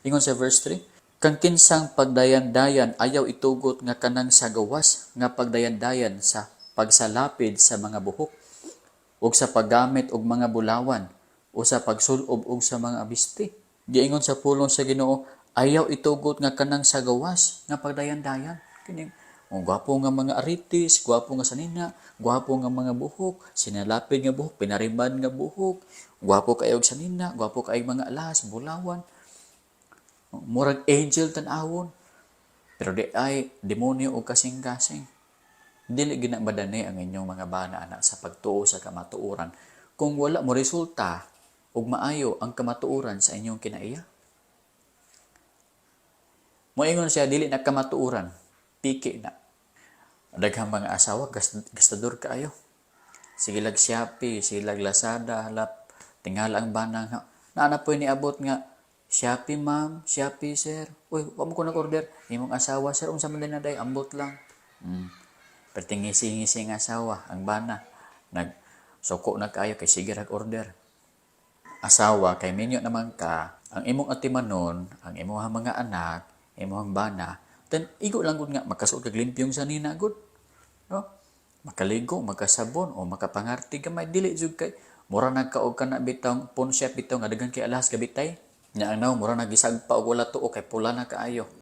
Ingon sa verse 3, kang kinsang pagdayan-dayan, ayaw itugot nga kanang sa gawas nga pagdayan-dayan sa pagsalapid sa mga buhok ug sa paggamit og mga bulawan o sa pagsulob og sa mga bisti. Giingon sa pulong sa Ginoo, ayaw itugot nga kanang sa gawas nga pagdayan-dayan. Kining oh, gwapo nga mga aritis, gwapo nga sanina, gwapo nga mga buhok, sinalapid nga buhok, pinariban nga buhok, gwapo kayo og sanina, gwapo kayo mga alas, bulawan. Murag angel tan-awon. Pero di ay demonyo o kasing-kasing. Dili gina madani ang inyong mga bana ana sa pagtuo sa kamatuoran kung wala mo resulta ug maayo ang kamatuoran sa inyong kinaiya. Moingon siya, dili na kamatuoran, piki na. Daghang mga asawa gastador kaayo. Sige lag Shopee, sige lag Lazada, halap tingala ang bana nga naa na po'y niabot nga, "Shopee ma'am, Shopee sir." "Uy, wa mo ko nag-order." "Imong asawa, sir, unsa man din na day, ambot lang." Pero ngisi-ngisi nga asawa, ang bana nag suko na kaayo kay sige rag order. Asawa, kay minyo naman ka, ang imong atimanon, ang imong mga anak, imong bana, then igo lang gud nga makasuot kag limpyong sanina gud. No? Makaligo, makasabon o makapangarti gamay, dili jud kay mura nagkaog kana bitong pawn shop bitaw nga daghan kay alahas gabitay. Nya ang nawong mura nagisagpa og wala tuo kay pula na kaayo.